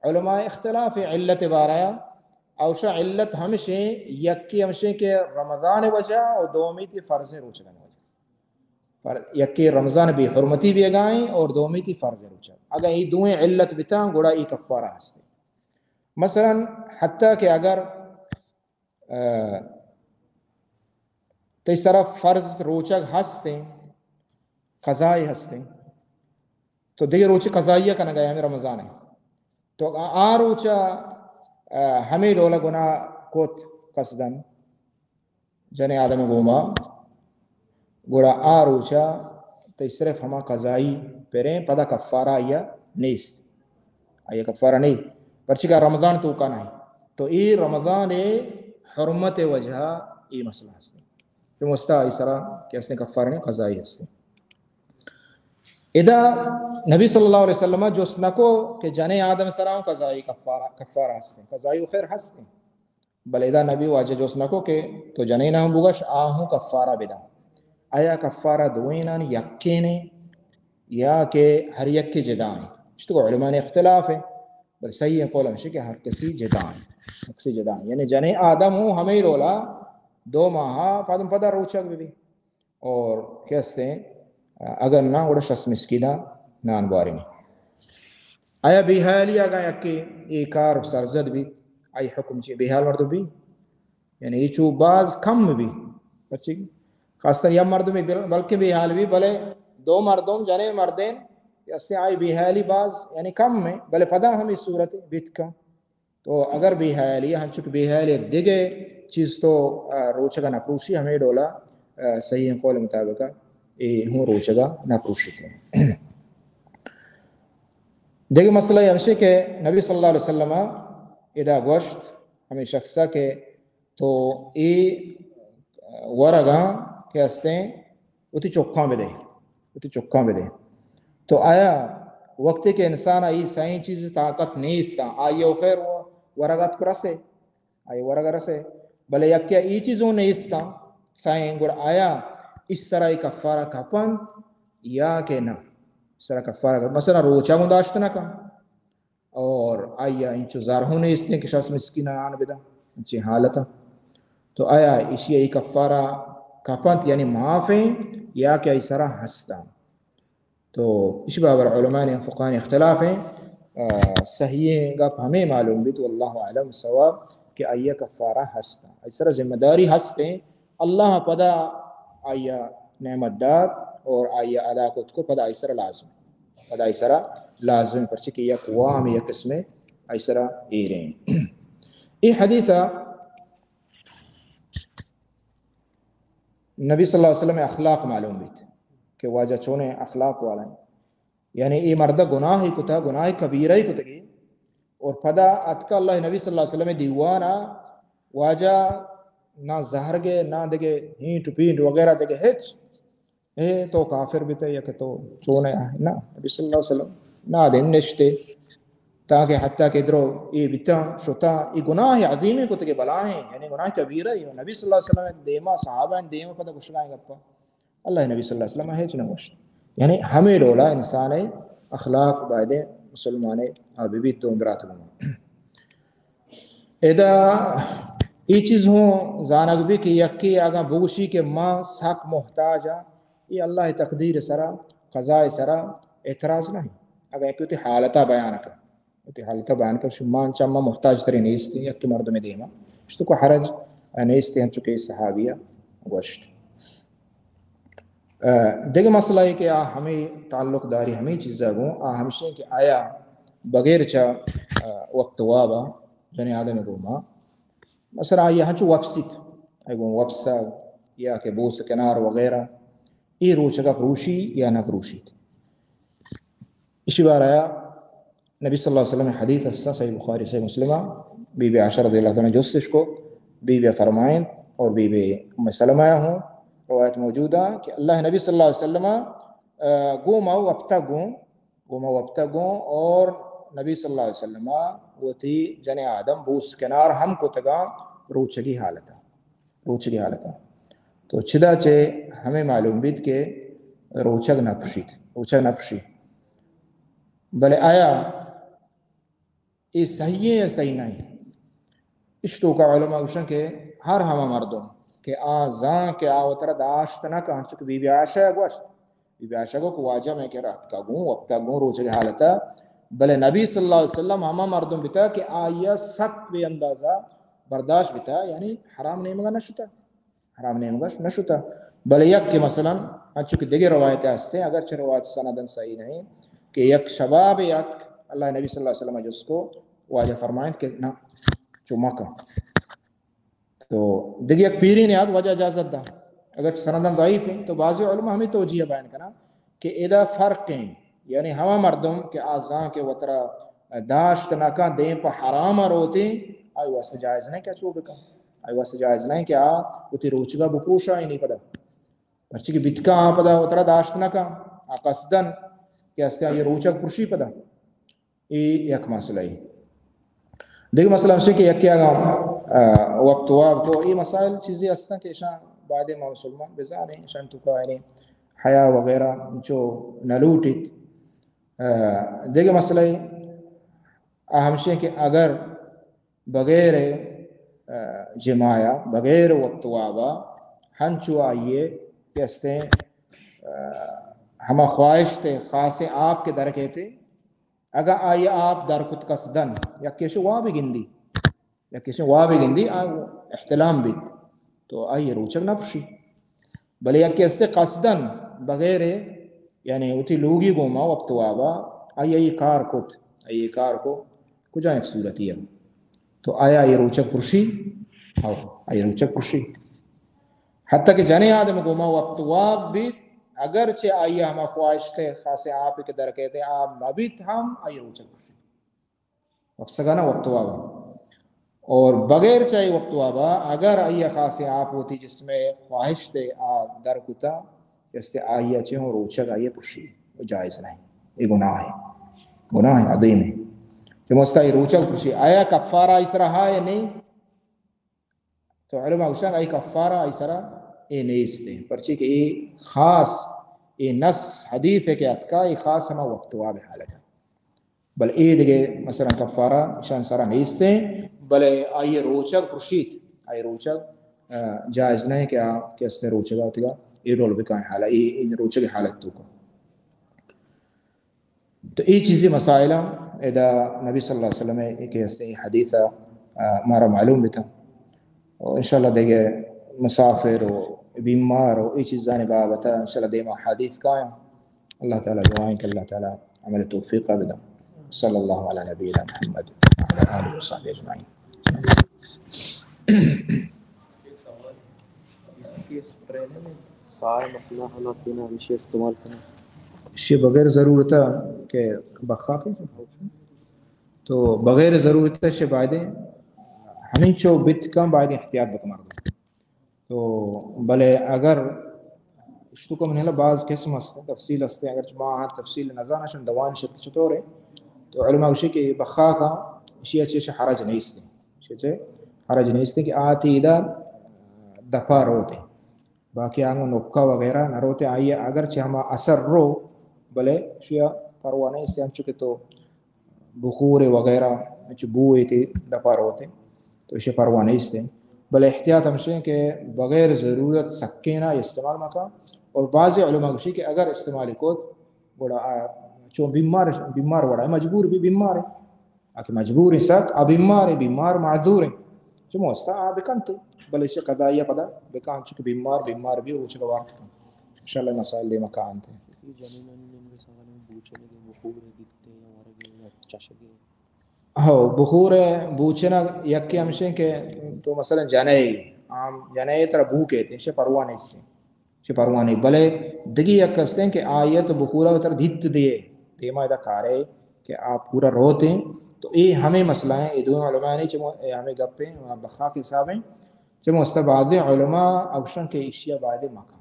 علماء اختلاف علت بارہ۔ اوشا علت ہمشیں، یکی ہمشیں کہ رمضان وجہ اور دومی تی فرض روچگان وجہ۔ فر-، یکی رمضان بے حرمتی بیگائیں اور دومی تی فرض روچگ۔ اگر یہ دوئیں علت بتاں گڑا یہ کفارہ ہستے۔ مثلاً حتیٰ کہ اگر اه، تئی سرا فرض روچگ ہستیں، قضائی ہستیں، تو دگہ روچی قضائیہ کنگا ہمیں رمضان ہے۔ تو آ، آ روچا، اه، ہمیں ڈولا گناہ کوت قصدن جنے آدم گوما، گڑا آ روچا تئی صرف ہما قضائی پریں، پدا کفارہ آئیا نیست۔ آئیا کفارہ نہیں، پرچی کہ رمضان توکا نہیں۔ تو اے رمضان حرمت وجہ اے مسئلہ ہستے۔ کہ مستا آئی سرا کہ ہستے کفارہ نہیں، قضائی ہستے۔ ادا نبی صلی اللہ علیہ وسلم جست نکو کہ جنے آدم سرا ہوں قضائی کفارہ، کفارہ ہستے، قضائی و خیر ہستے۔ بلے ادا نبی واجہ جست نکو کہ تو جنین ہم بگش، آ ہوں کفارہ بدا۔ آیا کفارہ دوینانی یکینے یا کہ ہر یکے جدائیں؟ اشتگو علماء اختلاف ہے، بل صحیح قول ہمشی کہ ہر کسی جدائیں، ہر کسی جدائیں۔ یعنی جنین آدم ہوں ہمیں رولا دو ماہ پدم پدا روچگ ببی۔ اور کہ ہستیں، اگر نہ گڑا شست مسکینا نان بوارینی۔ آیا بے حیالی اگاں یکے اے کار سرزد بیت، آئی حکم چی؟ بے حال مردم بی؟ یعنی اے چو باز کم بی۔ پرچی؟ خاصتر یا مردمی بل-، بلکہ بے حال بی، بلے دو مردم جنے مردین کہ استیں آئی بے حیالی باز، یعنی کم ایں، بلے پدا ہمے صورت بیت کن۔ تو اگر بے حیالی، ہنچو کہ بے حیالی دگہ چیز تو، آ، روچگا نہ پروشی، ہمے ڈولا، آ، صحیح قول مطابق اے ہوں روچگا نہ پروشیت۔ دگہ مسئلہ ہمشی کہ نبی صلی اللہ علیہ وسلم ادا گوشت ہمے شخصا کہ تو اے ورگاں کہ استیں وتی چکاں بدے، وتی چکاں بدے۔ تو آیا وقتی کہ انسان ءَ اے سئیں چیز طاقت نیست، آئی ءَ خیر ورگ اتک رسے، آئی ورگ رسے، بلے یکے ءَ اے چیزوں نیست، سئیں، گڑا آیا اس سرا اے کفارہ کپنت یا کہ نہ؟ اس سرا کفارہ کپنت۔ مثلاً روچا گوں داشت نہ کن۔ اور آئی ءَ انچو زر ہوں نیستیں کہ شخص مسکیناں آن بداں، انچیں حالتاں۔ تو آیا ایشی ءَ اے کفارہ کپنت، یعنی معاف ایں، یا کہ آئی سرا ہستاں؟ تو ایشی بابت علماء فقہاء اختلاف ایں۔ آ، صحیح گپ ہمے معلوم بیت، واللہ اعلم صواب، کہ آئی ءَ کفارہ ہستاں، آئی سرا ذمہ داری ہستیں، اللہ پدا آئی ءَ نعمت دات اور آئی ءَ ادا کت کو، پدا آئی سرا لازم، پدا آئی سرا لازم، پرچہ کہ یک وام، یک قسمے آئی سرا ایریں۔ اے حدیث ءَ نبی صلی اللہ علیہ وسلم اخلاق معلوم بیت کہ واجہ چونیں اخلاق والا ایں۔ یعنی اے مرد گناہے کتا، گناہ کبیرہ کتگی، اور پدا اتکا اللہ نبی صلی اللہ علیہ وسلم دیوانا، واجہ نہ زہرگے، نہ دگہ ہینٹ و پینٹ وغیرہ دگہ ہچ، اے تو کافر بیتے یا کہ تو چونے آ، نہ، نبی صلی اللہ علیہ وسلم نہ دن نشتے، تاکہ حتیٰ کہ درو اے بیتاں، شتاں، اے گناہ عظیمیں کتگے، بلاہیں، یعنی گناہ کبیرہ ایں۔ نبی صلی اللہ علیہ وسلم دیما، صحابہ دیما پدا گشگائیں گپا۔ اللہ نبی صلی اللہ علیہ وسلم ہچ نہ گوشت۔ یعنی ہمے ڈولا انسان اخلاق بایدیں مسلمان آ ببیت، دو برات گوں۔ ادا اے چیز ہوں زانگ بی کہ یکے اگاں بگوشی کہ ما سک محتاج آں، اے اللہ تقدیر سرا، قضاء سرا اعتراض نہیں۔ اگاں یکے وتی حالتا بیان کن، وتی حالتا بیان کن، شما چما محتاج ترے نیست، یک مردم دیما اشتو کو حرج نیست، ہم چکے صحابیہ گوشت۔ آ، دگہ مسئلہ اے کہ آ ہمے تعلق داری ہمے چیزا گوں، آ ہمشیں کہ آیا بغیر چا، آ، وقت وابا جنی آدم گوما، مثلاً آئی ہنچو وپسیت، آئی گوں وپسا یا کہ بوس کنار وغیرہ، اے روچگا پروشی یا نہ پروشیت؟ اشی بارہ نبی صلی اللہ علیہ وسلم حدیث است، صحیح بخاری، صحیح مسلم، بی بی عائشہ رضی اللہ تعالیٰ عنہ جستش کو، بی بی فرمائیں، اور بی بی ام سلمہ ہوں روایت موجود ہے کہ اللہ نبی صلی اللہ علیہ وسلم، آ، گوں ما وپتا گوں، گوں ما وپتا گوں، اور نبی صلی اللہ علیہ وسلم وتی جن آدم بوس کنار ہم کتگا روچگی حالتا۔ روچگی حالتا۔ تو چدا چہ ہمے معلوم بیت کہ روچگ نہ پرشیت، روچگ نہ پرشی۔ بلے آیا اے صحیح ایں یا صحیح نہ ایں؟ اش توکا علماء گوشن کہ ہر ہما مردم کہ آ زان کہ آ وترا داشت نہ کن، چونکہ بی بی عائشہ گوشت، بی بی عائشہ گو کہ واجہ میں کہ راتکا گوں، وپتا گوں، روچگی حالتا، بلے نبی صلی اللہ علیہ وسلم ہما مردم بیتا کہ آیا سک بے اندازہ برداشت بیتا، یعنی حرام نیمگا نہ شتا۔ حرام نیمگا نہ شتا۔ بلے یک کہ مثلاً انچو کہ دگہ روایت ہستیں، اگرچہ روایت سندن صحیح نہیں، کہ یک شبابے اتک، اللہ نبی صلی اللہ علیہ وسلم جست کو، واجہ فرمائنت کہ نہ، چو مکن۔ تو دگہ یک پیریں یاد واجہ اجازت دا، اگرچہ سندن ضعیف ہیں، تو بعضی علماء ہمیں توجیہ بیان کنا کہ ادا فرق ہیں، یعنی ہما مردم کہ آ زان کہ وترا داشت نہ کن، دیم پہ حرام روتے، آئی واسطہ جائز نہیں کہ چو بکن، آئی واسطہ جائز نہیں کہ آ وتی روچگا بپروشا، یعنی پدا پرچی کہ بیتکا آ پدا وترا داشت نہ کن، آ قصدن کہ ہستے آئی روچگ پرشی پدا۔ اے یک مسئلہ اے۔ دگہ مسئلہ ہمشی کہ یکے اگاں، آ، وقت واب کو، اے مسائل چیزے ہستن کہ اشاں باید ما مسلمان بزانیں، اشاں توکا یعنی حیا وغیرہ چو نہ لوٹیت۔ آ، دگہ مسئلہ اے، آ ہمشی کہ اگر بغیر، آ، جماعا، بغیر وقت وابا، ہنچو آئیے کہ استیں، آ، ہما خواہش تے خاصیں آپ کہ در کیتے، اگاں آئی آپ در کت قصدن، یکے شو واب گندی، یکے شو واب گندی، آ احتلام بیت، تو آئی روچگ نہ پرشی۔ بلے یکے استے قصدن بغیر یعنی وتی لوگی گوما وپت وابا آئی، آئی کار کت، آئی کار کو کجا یک صورتی ہے۔ تو آیا آئی روچگ پرشی؟ ہو، آئی روچگ پرشی۔ حتی کہ جنیں آدم گوما وپت واب بیت، اگرچہ آئی ہما خواہشت خاص آپ کہ درکیت آپ مبیت ہم، آئی روچگ پرشی۔ وپسگا نہ، وپت وابا۔ اور بغیر چاہے وپت وابا، اگر آئی خاص آپ ہوتی جسم خواہشت آ در کتا، جستے آئی چے ہوں روچگ آئی پرشی، وہ جائز نہیں، یہ گناہ ہے، گناہ ہے، عظیم ہے۔ کہ مستا یہ روچگ پرشی، آیا کفارہ آئی سرا ہا یا نہیں؟ تو علماء گوشاں آئی کفارہ آئی سرا اے نیست ہیں، پرچے کہ اے خاص، اے نص حدیث ہے کہ اتکا، اے خاص ہما وپت واب حالت ہے۔ بل اے دگہ مثلاً کفارہ شان سرا نیست ہیں، بلے آئی روچگ پرشیت، آئی روچگ، آ، جائز نہیں کہ آ کہ استے روچگا وتگا اے ڈول بکائیں حالت، اے، اے روچگ حالت تو کا۔ تو اے چیزی مسائل ادا نبی صلی اللہ علیہ وسلم ایک ہستے حدیث، آ، مارا معلوم بیتا۔ اور انشاءاللہ دیگه مسافر و بیمار و اے چیزانی بابت انشاءاللہ دیما حدیث کایاں۔ اللہ تعالی دعائیں کہ اللہ تعالی عمل توفیق بدا۔ صلی اللہ علی نبینا محمد وعلی آلہ وصحبہ اجمعین۔ اس کے اسپرے نے سارے مسئلہ حالات دینا ہمیشہ استعمال کریں۔ شے بغیر ضرورت کہ بخاخ تو بغیر ضرورت شے بایدیں ہمینچو بیت کن بایدیں احتیاط بکن مردم۔ تو بلے اگر اشتو کم نہلا باز قسم است، تفصیل است، اگر ما ہر تفصیل نزانہ شن دوان شکل چطور ہے، تو علماء گوشی کہ بخاخا اشی چیز حرج نیست، اشی چیز حرج نیست کہ آتی ادا دپا روتے، باقی آنگو نکا وغیرہ نہ روتے، آئی اگرچہ ہما اثر رو، بلے شیا پرواہ نیست، انچو کہ تو بخور وغیرہ چو بوئے تے دپا روتے تو اسے پرواہ نیست ہیں۔ بلے احتیاط ہمشیں کہ بغیر ضرورت سکینا استعمال مکا۔ اور بعض علماء گوشی کہ اگر استعمال کو گڑا آ چون بیمار، بیمار وڑا ہے، مجبور بھی بیمار ہے۔ آ کہ مجبور ہیں سک، آ بیمار ہے، بیمار معذور ہے۔ چو موستا آ بکنتے، بلے اسے قضائی پدا بکان چونکہ بیمار، بیمار بھی روچ گوارت کن۔ انشاءاللہ مسائل دیما کانتے۔ جنینانی نمبر سوال بوچنے کے بخور دیتے یا ورگے یا چشگے۔ ہو، بخور بوچنگ یکے ہمشیں کہ تو مثلاً جنئے، عام جنئے ترا بو کہتے ہیں، شے پرواہ نیست ہیں، شے پرواہ نہیں۔ بلے دگی یک ہستیں کہ آئیے تو بخورا ترا دیت دیے، دیما ادا کارے کہ آپ پورا روتے ہیں، تو اے ہمیں مسئلہ ہیں، اے دو علماء نہیں، چمو اے ہمیں گپ ہیں، بخاخ حساب ہیں، چمو است بعض علماء اوشن کہ اشیا بعد مکان۔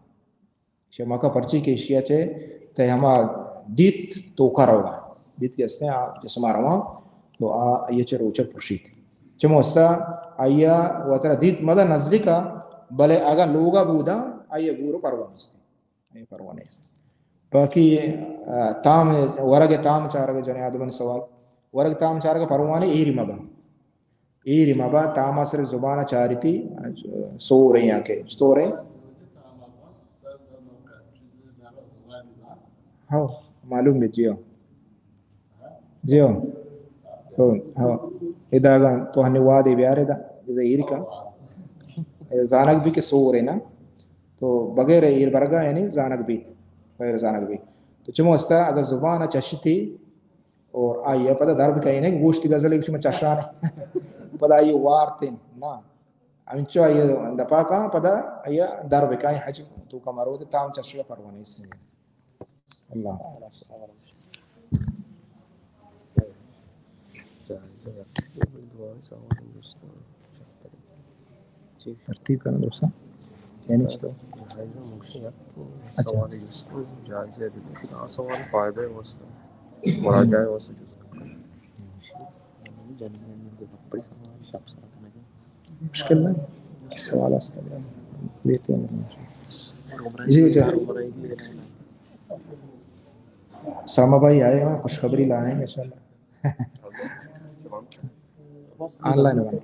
شے مکا پرچی کہ ایشیا چے تہ ہما دیت توکا روگا۔ دیت کہ استیں آ جسما رواں، تو آ آئی چے روچگ پرشیت۔ چمو استا آئیا وترا دیت مدہ نزدیکا، بلے اگا لوگا بودا، آئیا گورو پرواہ نیست۔ آئی پرواہ نیست۔ باقی، آ، تام، ورگ تام چارگ جنے آدمانی سوال۔ ورگ تام چارگ پرواہ نہیں، ایری مبا۔ ایری مبا، تاما سر زبان چاریتی، سورے یا کہ چطورے؟ ہاں، معلوم بھی جیو۔ جیو۔ تو، ہاں۔ اداگا تو ہنی وادی بیارے دا، ادا ایر کا۔ زانگ بھی کہ سورے نا۔ تو بغیر ایر برگا یعنی زانگ بیت۔ بغیر زانگ بیت۔ تو چمو استا اگر زبان چشتی، اور آئی ء پدا در بکن، اے نہ کہ گوشتی غزلے گوشتی من چشانے۔ پدا آئی ء وارتیں۔ نا۔ ہمینچو آئی ء دپا کن، پدا آئی ء در بکن، حج تو کمرو تے تام چشگا پرواہ نیست۔ اللہ۔ ترتیب کناں دوستاں۔ یعنی چطور؟ اچھا۔ سوال جست کن، جائزہ بدے۔ آ سوال فائدہ واسطہ، مراجعہ واسطہ جست کن۔ مشکل نہیں، سوال است۔ جی، جی۔ ساما بھائی آئے ہیں، خوشخبری لائے ہیں انشاءاللہ۔ آن لائن بند۔